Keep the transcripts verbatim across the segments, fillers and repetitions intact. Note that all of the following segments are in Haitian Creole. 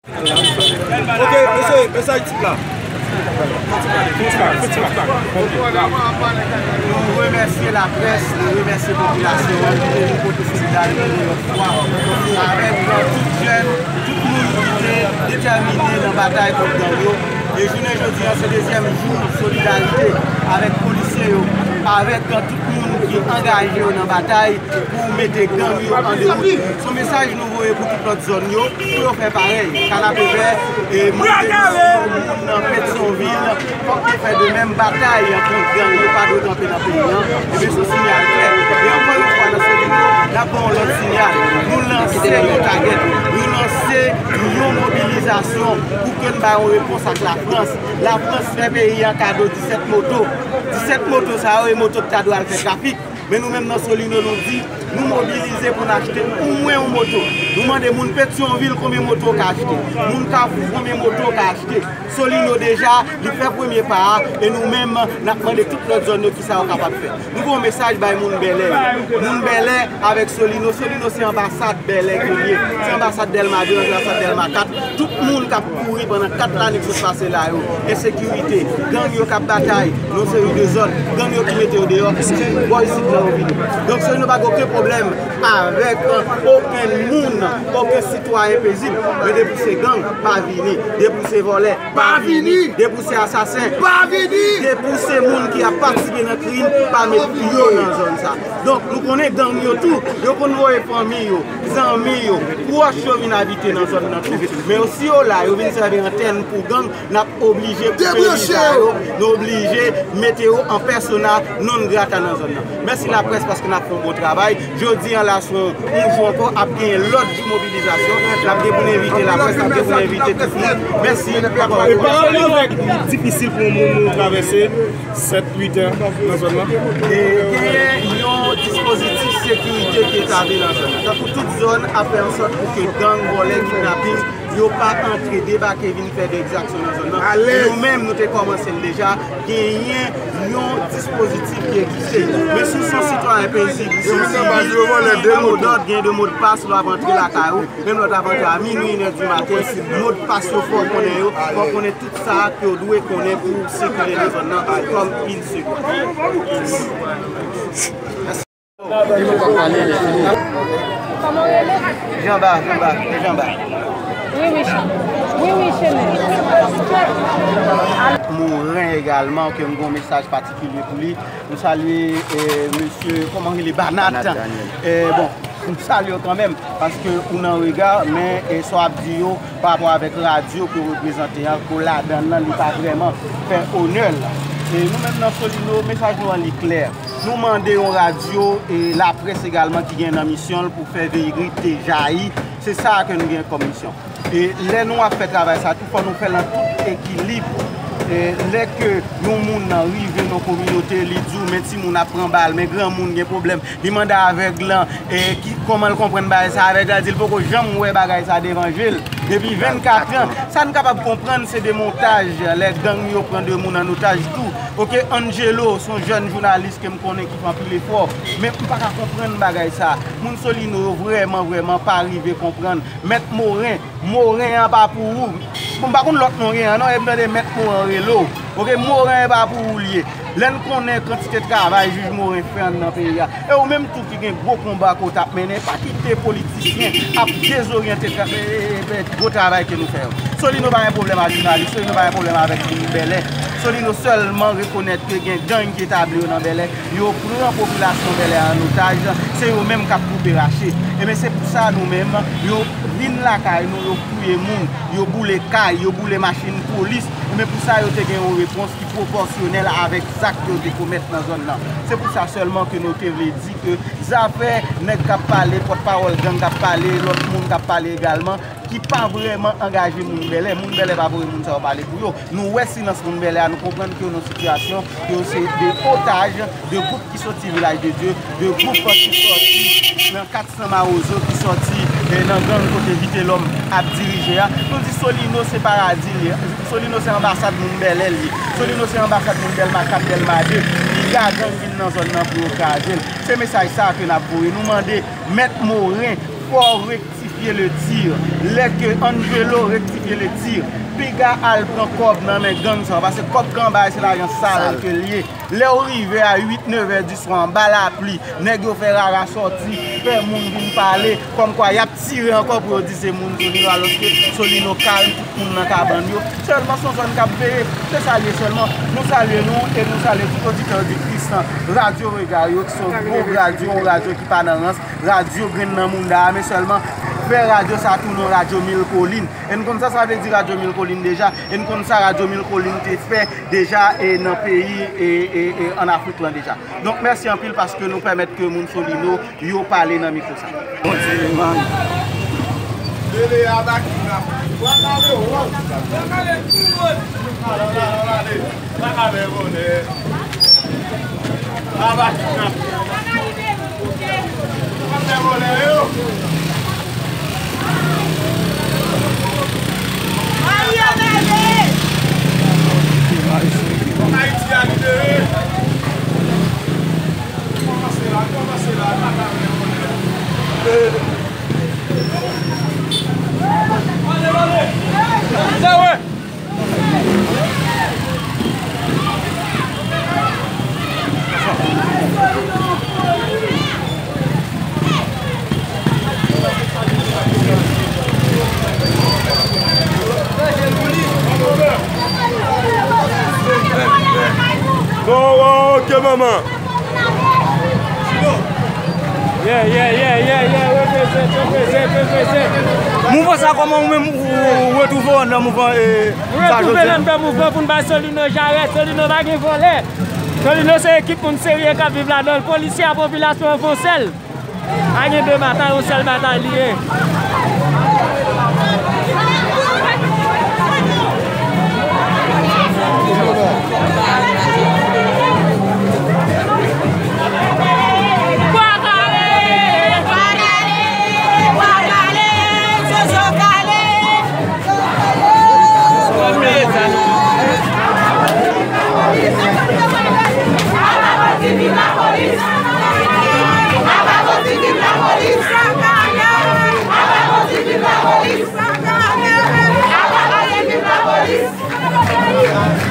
Ok, mesye, mesaj tip la. Nou remèsye laprès, nou remèsye popilasyon an ki te vin pote solidarite nou yon lòt fwa avèk tout jèn, tout moun ki te detèmine nan batay kont gang yo. E jounen jodi a, se dezyèm jou solidarite avèk polisye yo, avèk tout moun ki angaje yo nan batay pou mete gang yo an dewout. Se yon mesaj nou voye pou tout lòt zòn yo, pou yo fè parèy. Kanapevè, e, mande misyon moun nan Petyonvil, fòk yo fè de menm batay kont gang yo, pa dwe kanpe nan peyi an. Ebyen, se yon siyal klè. E ankò yon fwa, nan Solino, n ap ba yon lòt siyal. Nou lanse yon tagèt, nou lanse yon mobilizasyon pou ke n bay yon repons ak Lafrans. Lafrans fè peyi an kado disèt moto. Disèt moto sa yo, e moto ki ta dwe al fè trafik. Men nou menm nan Solino, nou di, nou mobilize pou n achte omwen yon moto. Nou mande moun Petyonvil konbyen moto w ka achte. Moun Kafou konbyen moto w ka achte. Solino deja, li fè premye pa a, e nou menm, n ap mande tout lòt zòn yo kisa yo kapab fè. Nou voye yon mesaj bay moun Bèlè yo. Moun Bèlè avèk Solino, Solino se anbasad Bèlè ke l ye. Se anbasad Dèlma de, anbasad Dèlma kat. Tout moun k ap kouri pandan kat lane ki sot pase la yo, ensekirite, gang yo k ap batay nan yon seri de zòn, gang yo ki mete yo deyò, se bò isit la yo vini. Donk, Solino pa gen okenn pwoblèm avèk okenn moun, okenn sitwayen pezib. Men depi w se gang, pa vini. Depi w se vòlè, pa vini. Depi w se asasen, pa vini. Depi w se moun ki ap patisipe nan krim, pa met pye w nan zòn sa. Donk, nou konnen gang yo tou, yo konn voye fanmi yo, zanmi yo, pwòch yo vin abite nan zòn nan tou. Men yo, si yo la, yo vin sèvi antèn pou gang, n ap oblije koupe vi sa yo, nou oblije mete yo an persona non grata nan zòn nan. Mèsi laprès paske n ap fè yon bon travay. Jodi a la, se yon, yon jou ankò, ap gen lòt mobilizasyon. N ap gen pou n envite laprès, n ap gen pou n envite tout moun. Mèsi. E pa yon moman ki difisil pou yon moun travèse sèt, uit è nan zòn nan? E genyen yon dispozitif sekirite ki etabli nan zòn nan. Tankou tout zòn ap fè ansòt pou ke gang, vòlè, kidnaping, yo pa antre, debake, vin fè de egzaksyon nan zòn nan. Nou menm, nou te kòmanse l deja, genyen yon dispozitif ki egziste. Men si w se yon sitwayen pezib, si w sivil, gen de modòd, gen de modpas, lè w ap antre lakay ou, menm lè w t ap antre a minwi, inè di maten, modpas yo fò w konnen yo, fò w konnen tout sa ke w dwe konnen pou w sikile nan zòn nan kòm il se doit. Janba, Janba, Janba. Wi, wi, Chene. Wi, wi, Chene. Moren egalman, ke m gen yon mesaj patikilye pou li. Nou salye, eh, mesye, kòman rele, Banat. Banat Daniel. Eh, bon, nou salye w kanmenm, paske ou nan rega, men, eh, sa w ap di yo pa rapò avèk radyo ke w reprezante an, ke w ladan l lan, li pa vrèman fè onè l. E nou menm nan Solino, mesaj nou an li klè. Nou mande yon radyo e laprès egalman ki gen nan misyon l pou fè verite jayi. Se sa ke nou gen kòm misyon. E lè nou ap fè travay sa, tou fò nou fè l an tout ekilib. E lè ke yon moun nan rive nan kominote, li di w, men timoun ap pran bal, men granmoun gen pwoblèm, li mande avèg lan, e ki, kòman l konprann bagay sa, avèg la di l poko janm wè bagay sa devan je l depi vennkat an. Sa n kapab konprann, se de montaj, lè gang yo pran de moun an otaj tou. Oke, Angelo, se yon jèn jounalis ke m konnen ki fè anpil efò, men m pa ka konprann bagay sa. Moun Solino yo vrèman, vrèman pa rive konprann. Mèt Moren, Moren an pa pou ou. Bon, m pa konn lòt non gen an non, e m tande Mèt Moren rele w. Oke, Moren an pa pou ou l ye. Lè n konnen kantite travay jij Moren fè anndan peyi a. E ou menm tou ki gen gwo konba ke w t ap mennen, pa kite politisyen ap dezoryante tra-, e, e, e, gwo travay ke nou fè yo. Solino pa gen pwoblèm ak jounalis, Solino pa gen pwoblèm avèk moun Bèlè. Solino sèlman rekonèt ke gen gang ki etabli yo nan Bèlè. Yo pran popilasyon Bèlè an otaj, se yo menm k ap koupe rache. Ebyen, se pou sa nou menm, yo vin lakay nou, yo touye moun, yo boule kay, yo boule machin polis. Ebyen, pou sa, yo te gen yon repons ki pwopòsyonèl avèk zak ke yo te komèt nan zòn nan. Se pou sa sèlman ke nou te vle di ke zafè nèg k ap pale, pòtpawòl gang k ap pale, lòt moun k ap pale egalman, ki pa vrèman angaje moun Bèlè. Moun Bèlè pa voye moun sa yo pale pou yo. Nou wè silans moun Bèlè a, nou konprann ke yo nan sitiyasyon, ke yo se de otaj de gwoup ki soti Vilaj de Dye, de gwoup ki soti nan kat san Mawozo, ki soti, eh, nan gang kote Vitelòm ap dirije a. Nou di Solino se paradi l ye. Solino se anbasad moun Bèlè l ye. Solino se anbasad moun Dèlma kat, Dèlma de. Piga gang vin nan zòn nan pou yo kraze l. Se mesaj sa a ke n ap voye. Nou mande Mèt Moren, fò w rektifye Rektifye le tir. Lè ke Angelo rektifye le tir, piga al pran kòb nan men gang sa yo, paske kòb ke anba a se lajan sal ke l ye. Lè w rive a uit, nèv è di swa anba lapli, nèg yo fè rara sòti, fè moun vin pale, kòmkwa y ap tire ankò pou yo di se moun Solino, alòske Solino kalm, tout moun nan kabann yo. Sèlman se yon zòn k ap veye. Se sa l ye sèlman. Nou salye nou e nou salye tout oditè, oditris nan Radyo Rega yo, ki se yon gwo radyo, yon radyo ki pa nan rans, radyo grenn nan mounda a, men sèlman fè radyo sa tounen yon radyo mil kolin. E n konn sa sa vle di radyo mil kolin deja, e n konn sa radyo mil kolin te fè deja e nan peyi e, e, e ann Afrik lan deja. Donk, mèsi anpil paske nou pèmèt ke moun Solino yo pale nan mikwo sa. Bondye, man. Bebe a baki n ap. Bon, bon, ok, manman. Yeah, yeah, yeah, yeah, yeah, reprezent, reprezent, reprezent. Mouvman sa, kòman ou menm ou, ou retwouve w anndan mouvman, e, sa jodi a? Mwen retwouve l anndan mouvman pou n bay Solino jarèt. Solino pa gen vòlè. Solino se ekip moun serye k ap viv ladan l. Polisye a, popilasyon an fè yon sèl. Pa gen de batay, yon sèl batay li ye.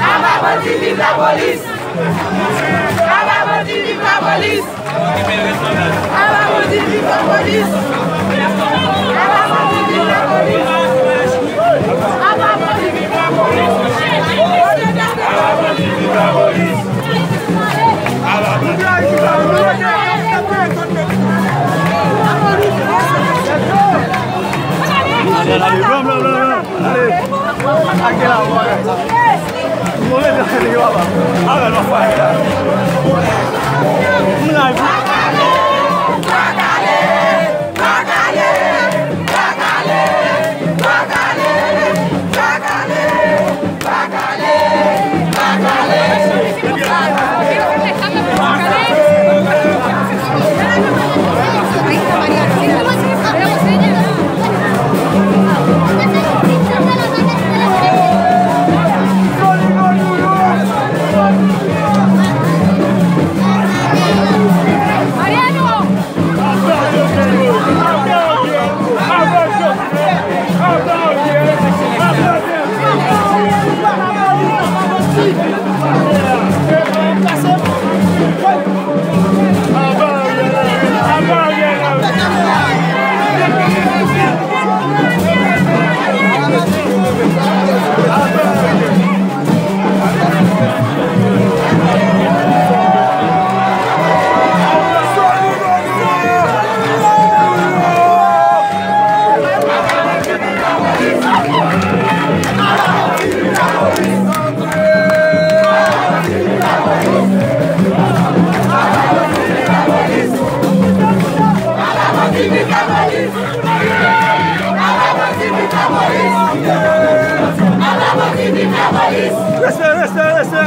Aba bandi, viv lapolis! Aba bandi, viv lapolis! Aba bandi, viv lapolis! Aba bandi, viv lapolis! Aba bandi, viv lapolis! Aba bandi, viv lapolis! Aba bandi, viv lapolis! Respè, respè, respè.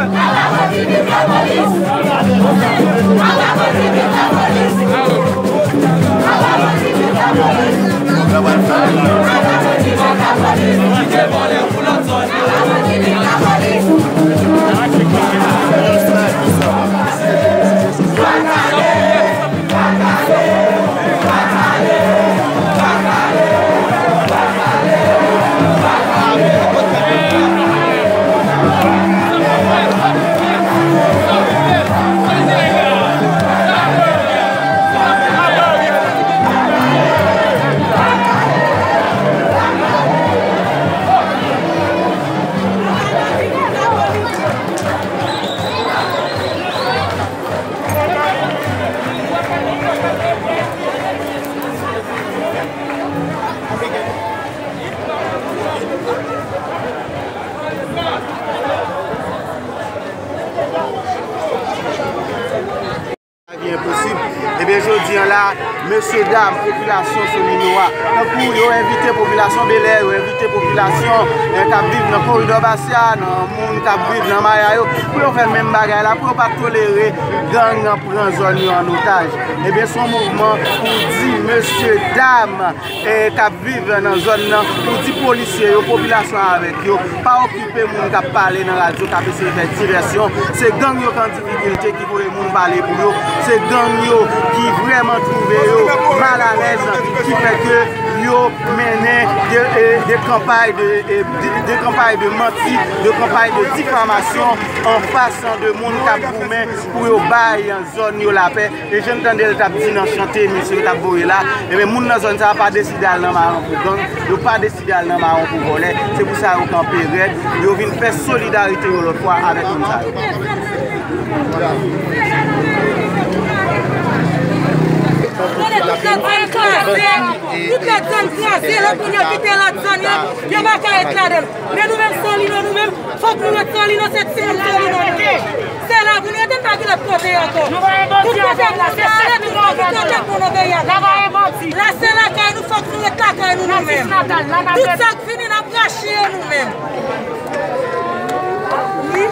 Mesye dam, popilasyon Solino a, tankou yo envite popilasyon Bèlè, yo envite popilasyon eh, k ap viv nan koridò Basya, nan moun k ap viv nan Maya yo, pou yo fè menm bagay la, pou yo pa tolere gang nan pran zòn yo an otaj. Ebyen, se yon mouvman pou di mesye dam eh, k ap viv nan zòn nan, pou di polisye yo, popilasyon avèk yo, pa okipe moun k ap pale nan radyo, k ap eseye fè divèsyon. Se gang yo k an difikilte ki voye moun pale pou yo. Se gang yo ki vrèman twouve yo malalèz, ki fè ke yo mennen de, de, de kanpay de, de, de kanpay de manti, de kanpay de difamasyon an fas de moun k ap goumen pou yo bay zòn yo lapè. E jan n tande l t ap di nan chante misye t ap voye la, ebyen, moun nan zòn sa a pa deside al nan mawon pou gang, yo pa deside al nan mawon pou vòlè. Se pou sa yo kanpe rèd, yo vin fè solidarite yo lòt fwa avèk moun sa yo. Gade tout lòt zòn kraze, tout lòt zòn kraze, lòt moun yo kite lòt zòn yo, yo pa ka ret ladan l. Men nou menm Solino, nou menm, fòk nou ret Solino, se timoun Solino nou ye. Se la pou nou ret, n pa gen lòt kote ankò. Tout kote pou nou ale, tout kote pou nou veye ale. La se lakay nou, fòk nou ret lakay nou, nou menm. Tout sa k fini, n ap rache yo, nou menm. Wi.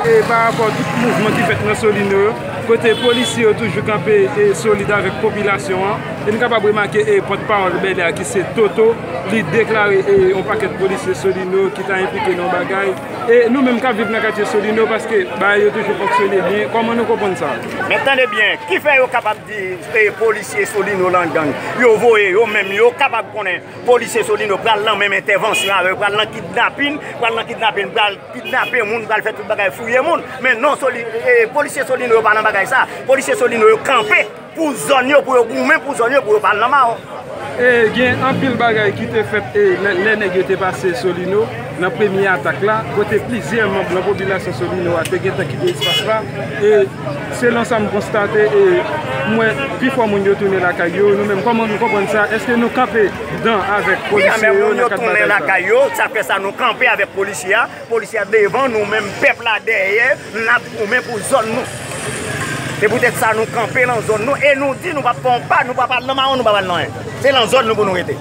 E pa rapò tout mouvman ki fèt nan Solino yo, kote polisye yo toujou kanpe e solid avèk popilasyon an. E n kapab remake e pòtpawòl Bèlè a ki se Toto, li deklare e yon pakèt polisye Solino ki ta enplike nan yon bagay. E nou menm k ap viv nan katye Solino, paske bagay yo toujou fonksyone byen, kòman nou konprann sa? Men tande byen, ki fè yo kapab di e polisye Solino nan gang? Yo voye yo menm, yo kapab konnen polisye Solino pral nan menm entèvansyon avè yo, pral nan kidnapin, pral nan kidnapin, pral kidnape moun, pral fè tout bagay, fouye moun. Men non, Soli, e, polisye Solino yo pa nan bagay sa. Polisye Solino yo kanpe pou zòn yo, pou yo goumen pou zòn yo, pou yo pa al nan mawon. E gen anpil bagay ki te fèt e lè, lè nèg yo te pase Solino nan premye atak la, kote plizyè manm nan popilasyon Solino a te gentan kite espas la. E selon sa m konstate, e m wè pifò moun yo tounen lakay yo. Nou menm, kòman nou konprann sa? Èske nou kanpe dan avèk polisye yo nan kad batay sa? Wi, men moun yo tounen lakay yo, sa fè sa nou kanpe avèk polisye a. Polisye a devan, nou menm pèp la dèyè, n ap goumen pou zòn nou. Se poutèt sa nou kanpe nan zòn nou e nou di nou p ap fè yon pa, nou p ap al nan mawon, nou p ap al nan anyen. Se nan zòn nou pou nou rete.